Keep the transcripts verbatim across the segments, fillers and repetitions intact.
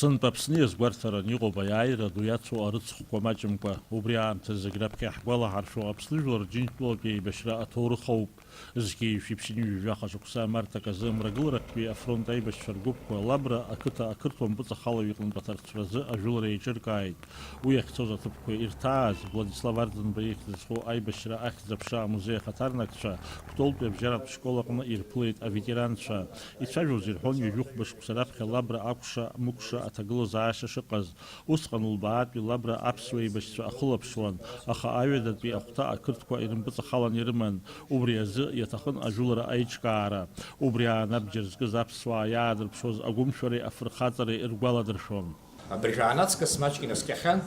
Сынтәа Аԥсны иазгәарҭаран иҟоуп аиааира ду иацу арыцхәқәа маҷымкәа. Убри аамҭазы зегь раԥхьа иаҳгәалаҳаршәо Аԥсны жәлар Рџьынџьтәылатә еибашьра аҭоурых ауп. Зқьи жәшәи ԥшьынҩажәи жәаха шықәса март аказы Мрагыларахьтәи афронт аибашьцәа ргәыԥқәа Лабра ақыҭа ақырҭуа мпыҵахалаҩ иҟынтә аҭарцәразы ажәылара еиҿыркааит. Уи иахьцоз аҭыԥқәа ирҭааз, Владислав Арӡынба ихьӡ зху аибашьра ахьӡ-аԥша амузеи ахаҭарнакцәа Кәтолтәи абжьаратә школ аҟны ирԥылеит аветеранцәа. Ицәажәоз ирҳәон ҩажәихәба шықәса раԥхьа Лабра акәша-мыкәша аҭагылазаашьа шыҟаз. Усҟан лбаатәи Лабра аԥсуа еибашьцәа ахылаԥшуан, аха аҩадатәи ахәҭа ақырҭқәа ирымпыҵахалан ирыман. Убри азы иаҭахын ажәылара аиҿкаара. Убри аан абџьар зкыз аԥсуаа иаадырԥшуаз агәымшәареи афырхаҵареи ргәаладыршәон. Абыржәы аан аҵкыс маҷк инаскьахьан,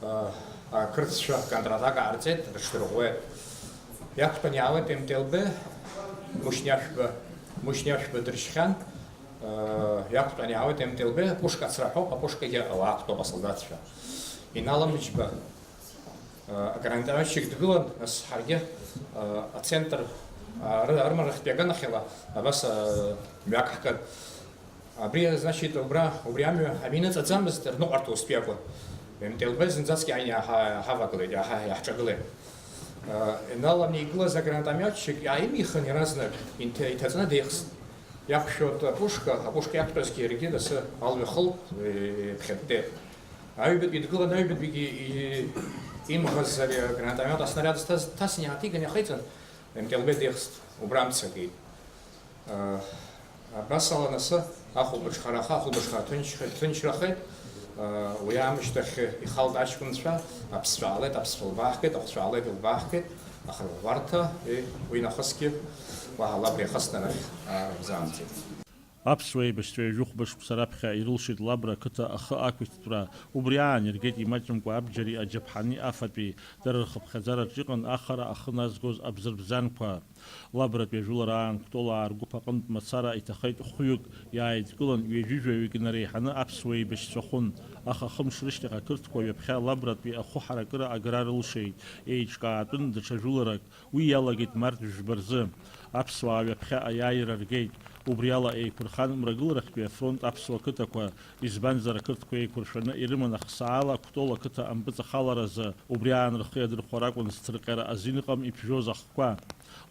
а, ақырҭцәа контратака ҟарҵеит, рыҽдырӷәӷәеит. Иақәтәан иаауеит М Т Л Б, Мушьни Ашәба, Мушьни Ашәба дыршьхьан, а, иақәтәан иаауеит М Т Л Б, апушка ацраҳәоуп, апушкагьы ауаа актәуп асолдаҭцәа. Иналам Џьба, а, агранатометчик дгылан, нас ҳаргьы, а, ацентр, а, ры-, рымарахьтәи аганахьала, абас, а, мҩак ҳкын. Абри, значит, убра, убри амҩа аминаҵаӡамызт, рныҟәарҭа устәи акәын. М Т Л Б зынӡаск иааины иааҳа-, иаҳавагылеит, иаҳа-, иаҳҿагылеит. Э, иналаны игылаз агранатометчик иааимихын иаразнак, инҭ-, иҭаҵны деихст. Иақәшәо апушка, апушка иақәтәазгьы иаргьы доусы алҩа хылт, э, иԥхьатәтәеит. Аҩбатәи дгылан, аҩбатәигьы и-, имӷаз ари агранатомет аснаряд зҭаз дҭасны иааҭиган иахиҵан, М Т Л Б деихст, убра амца геит. Абасала, нас, ахәылбыҽхара, аха ахәылбыҽхара ҭынчхеит, ҭынчрахеит. Уи аамышьҭахь ихалт аҷкәынцәа, аԥсцәа аалеит, аԥсцәа лбаахгеит, ахәцәа аалеит, илбаахгеит, ахырӷәӷәарҭа, уи нахысгьы уаҳа Лабра ихысны арахь рзаамҵеит. Аԥсуа еибашьцәа ҩажәихәба шықәса раԥхьа ирылшеит Лабра ақыҭа ахы ақәиҭтәра. Убри аан иргеит имаҷымкәа абџьари аџьаԥҳани афатәи, дара рхыԥхьаӡараҿ иҟан ахара ахы назгоз абзырбзанқәа. Лабратәи ажәылара аан Кәтолаа ргәыԥ аҟынтә мацара иҭахеит хәҩык, иааидкылан, ҩажәи жәаҩык инареиҳаны аԥсуа еибашьцәа хәын, аха хымш рышьҭахь ақырҭқәа ҩаԥхьа Лабратәи ахәы ҳаракыра агара рылшеит, еиҿкаатәын даҽа жәыларак, уи иалагеит март жәба рзы. Аԥсуаа ҩаԥхьа аиааира ргеит. Убри ала еиқәырхан Мрагыларахьтәи афронт аԥсуа қыҭақәа, избанзар, ақырҭқәа еиқәыршәаны ирыман ахсаала Кәтол ақыҭа ампыҵахаларазы, убри аан рхы иадырхәар акәын зҭырҟьара азин ыҟам иԥжәоз ахқәа.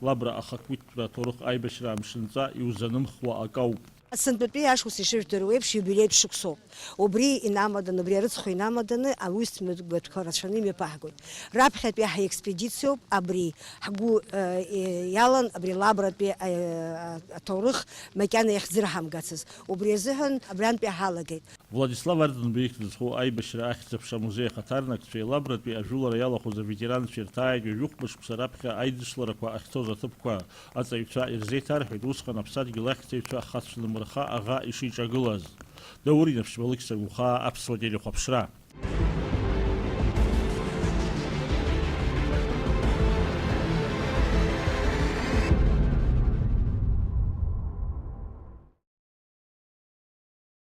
Лабра ахақәиҭтәра аҭоурых аибашьра амшынҵа иузанымхуа акы ауп. Сынтәатәи ашықәс ишыжәдыруа еиԥш, иубилеитә шықәсоуп. Убри инамаданы, убри арыцхә инамаданы аусмҩаԥгатәқәа рацәаны имҩаԥаҳгоит. Раԥхьатәи ҳаекспедициоуп абри. Ҳгәы, э, э, иалан абри Лабратәи, э, аҭоурых макьана иахьӡырҳамгацыз. Убри азыҳәан абрантәи ҳалагеит. Владислав Арӡынба ихьӡ зху аибашьра ахьӡ-аԥша амузеи ахаҭарнакцәеи Лабратәи ажәылара иалахәыз аветеранцәеи рҭааит ҩажәихәба шықәса раԥхьа аидысларақәа ахьцоз аҭыԥқәа. Аҵаҩцәа ирзеиҭарҳәеит усҟан аԥсадгьыл ахьӡаҩцәа Хацәнымырха аӷа ишиҿагылаз. Даур Инаԥшьба, Алықьса Гәхаа, Аԥсуа телехәаԥшра.